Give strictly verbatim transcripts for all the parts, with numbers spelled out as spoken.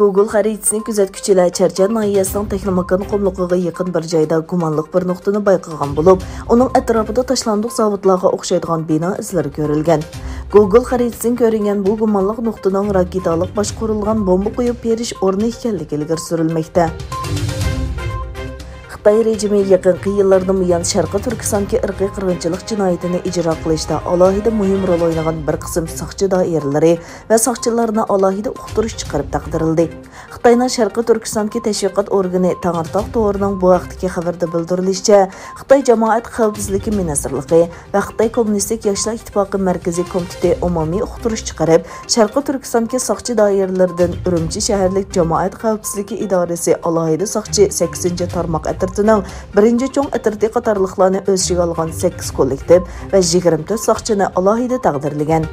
گۇگل خەرىتىسىنى كۆزەتكۈچىلەر چەرچەن ناھىيەسىنىڭ تېخنوماكان قۇملۇقىغا يېقىن بىر جايدا گۇمانلىق بىر نۇقتىنى بايقىغان بولۇپ، ئۇنىڭ ئەتراپىدا تاشلاندۇق زاۋۇتلارغا ئوخشايدىغان بىنا ئىزلىرى كۆرۈلگەن. گۇگل خەرىتىسىدىن كۆرۈنگەن بۇ گۇمانلىق نۇقتىنىڭ راكېتالىق باشقۇرۇلغان بومبا قويۇپ بېرىش ئورنى ئىكەنلىكى ئىلگىرى سۈرۈلمەكتە. خىتاي رېجىمى يېقىنقى يىللاردىن بۇيان شەرقىي تۈركىستاندىكى ئىرقىي قىرغىنچىلىق جىنايىتىنى ئىجرا قىلىشتا ئالاھىدە مۇھىم رول ئوينىغان بىر قىسىم ساقچى دائىرىلىرى ۋە ساقچىلارنى ئالاھىدە ئۇقتۇرۇش چىقىرىپ تەقدىرلىدى. خىتاينىڭ شەرقىي تۈركىستاندىكى تەشۋىقات ئورگىنى تەڭرىتاغ تورىنىڭ بۇ ھەقتىكى خەۋىرىدە بىلدۈرۈلۈشىچە، خىتاي جامائەت خەۋپسىزلىكى مىنىستىرلىقى ۋە خىتاي كوممۇنىستىك ياشلار ئىتتىپاقى مەركىزىي كومىتېتى ئومۇمىي ئۇقتۇرۇش چىقىرىپ، شەرقىي تۈركىستاندىكى ساقچى دائىرىلىرىدىن ئۈرۈمچى شەھەرلىك جامائەت خەۋپسىزلىكى ئىدارىسى ئالاھىدە ساقچى سەككىزىنچى تارماق ئەترىتىنىڭ بىرىنچى چوڭ ئەترىتى قاتارلىقلارنى ئۆز ئىچىگە ئالغان سەككىز كوللېكتىپ ۋە يىگىرمە تۆت ساقچىنى ئالاھىدە تەقدىرلىگەن.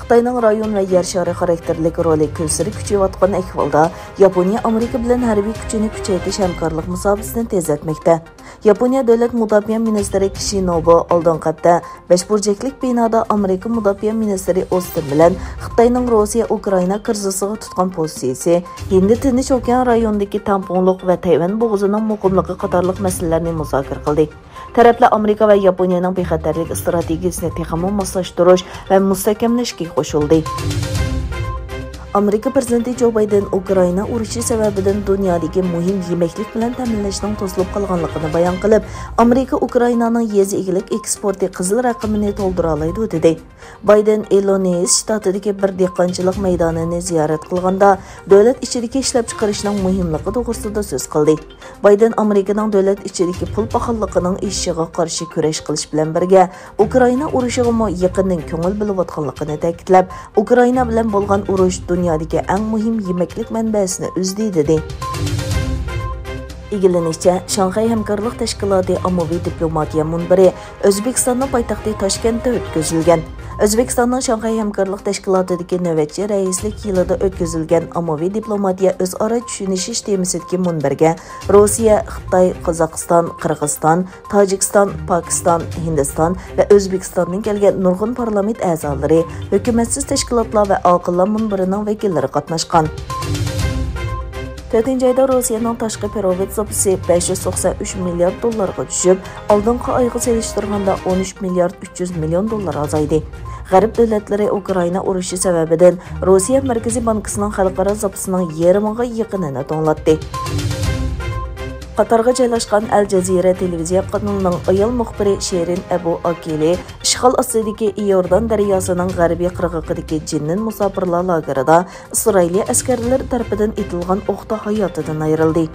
خىتاينىڭ رايون ۋە يەر شارى خاراكتېرلىك رولى كۈنسېرى كۈچىيىۋاتقان ئەھۋالدا، ياپونىيە ئامېرىكا بىلەن ھەربىي كۈچىنى كۈچەيتىش ھەمكارلىق مۇساپىسىنى تېزلەتمەكتە. ياپونىيە دۆلەت مۇداپىئە مىنىستىرى كىشىنوبۇ ئالدىنقى ھەپتە بەشبۇرجەكلىك بىنادا ئامېرىكا مۇداپىئە مىنىستىرى ئوستىن بىلەن خىتاينىڭ روسىيە ئۇكرائىنا كىرىزىسىغا تۇتقان پوزىتسىيىسى، ھىندى تىنچ ئوكيان رايونىدىكى تەڭپۇڭلۇق ۋە تەيۋەن بوغۇزىنىڭ مۇقىملىقى قاتارلىق مەسىلىلەرنى مۇزاكىرە قىلدى. تەرەپلەر ئامېرىكا ۋە ياپونىيەنىڭ بىخەتەرلىك ئىستراتېگىيىسىنى تېخىمۇ ماسلاشتۇرۇش ۋە مۇستەھكەملەشكە قوشۇلدى. ئامېرىكا پىرېزىدېنتى جو بايدېن ئۇكرائىنا ئۇرۇشى سەۋەبىدىن دۇنيادىكى مۇھىم يېمەكلىك بىلەن تەمىنلەشنىڭ توسۇلۇپ قالغانلىقىنى بايان قىلىپ، ئامېرىكا ئۇكرائىنانىڭ يېزا ئىگىلىك ئېكسپورتى قىزىل رەقىمىنى تولدۇرالايدۇ، دېدى. بايدېن ئىللىنويس شتاتىدىكى بىر دېھقانچىلىق مەيدانىنى زىيارەت قىلغاندا، دۆلەت ئىچىدىكى ئىشلەپچىقىرىشنىڭ مۇھىملىقى توغرىسىدا سۆز قىلدى. بايدېن ئامېرىكىنىڭ دۆلەت ئىچىدىكى پۇل پاخاللىقىنىڭ ئېشىشىغا قارشى كۈرەش قىلىش بىلەن بىرگە، ئۇكرائىنا ئۇرۇشىغىمۇ يېقىندىن كۆڭۈل بۆلۈۋاتقانلىقىنى تەكىتلەپ، ئۇكرائىنا بىلەن بولغان ئۇرۇش دۇنيادىكى ئەڭ مۇھىم يېمەكلىك مەنبەسىنى ئۈزدى، دېدى. ئىگىلىنىشىچە، شاڭخەي ھەمكارلىق تەشكىلاتى ئاممىۋى دىپلوماتىيە مۇنبىرى ئۆزبېكىستاننىڭ پايتەختى تاشكەنتتە ئۆتكۈزۈلگەن. ئۆزبېكىستاننىڭ شاڭخەي ھەمكارلىق تەشكىلاتىدىكى نۆۋەتچى رەئىسلىك يىلىدا ئۆتكۈزۈلگەن ئاممىۋى دىپلوماتىيە ئۆزئارا چۈشىنىشىش تېمىسىدىكى مۇنبەرگە روسىيە، خىتاي، قازاقىستان، قىرغىزىستان، تاجىكىستان، پاكىستان، ھىندىستان ۋە ئۆزبېكىستاندىن كەلگەن نۇرغۇن پارلامېنت ئەزالىرى، ھۆكۈمەتسىز تەشكىلاتلار ۋە ئاقىللار مۇنبىرىنىڭ ۋەكىللىرى قاتناشقان. تۆتىنچى ئايدا روسىيەنىڭ تاشقى پېرېۋوت زاپىسى بەش يۈز توقسان ئۈچ مىليارد دوللارغا چۈشۈپ، ئالدىنقى ئايغا سېلىشتۇرغاندا ئون ئۈچ مىليارد ئۈچ يۈز مىليون دوللار ئازايدى. غەرب دۆلەتلىرى ئۇكرائىنا ئۇرۇشى سەۋەبىدىن روسىيە مەركىزىي بانكىسىنىڭ خەلقئارا زاپىسىنىڭ يېرىمىغا يېقىنىنى توڭلاتتى. قاتارغا جايلاشقان ئەل جەزىرە تېلېۋىزىيە قانىلىنىڭ ئايال مۇخبىرى شېرىن ئەبۇ ئاكىلى ئىشغال ئاستىدىكى ئىئوردان دەرياسىنىڭ غەربىي قىرغىقىدىكى جېنىن مۇساپىرلار لاگېرىدا ئىسرائىلىيە ئەسكەرلىرى تەرىپىدىن ئېتىلغان ئوقتا ھاياتىدىن ئايرىلدى.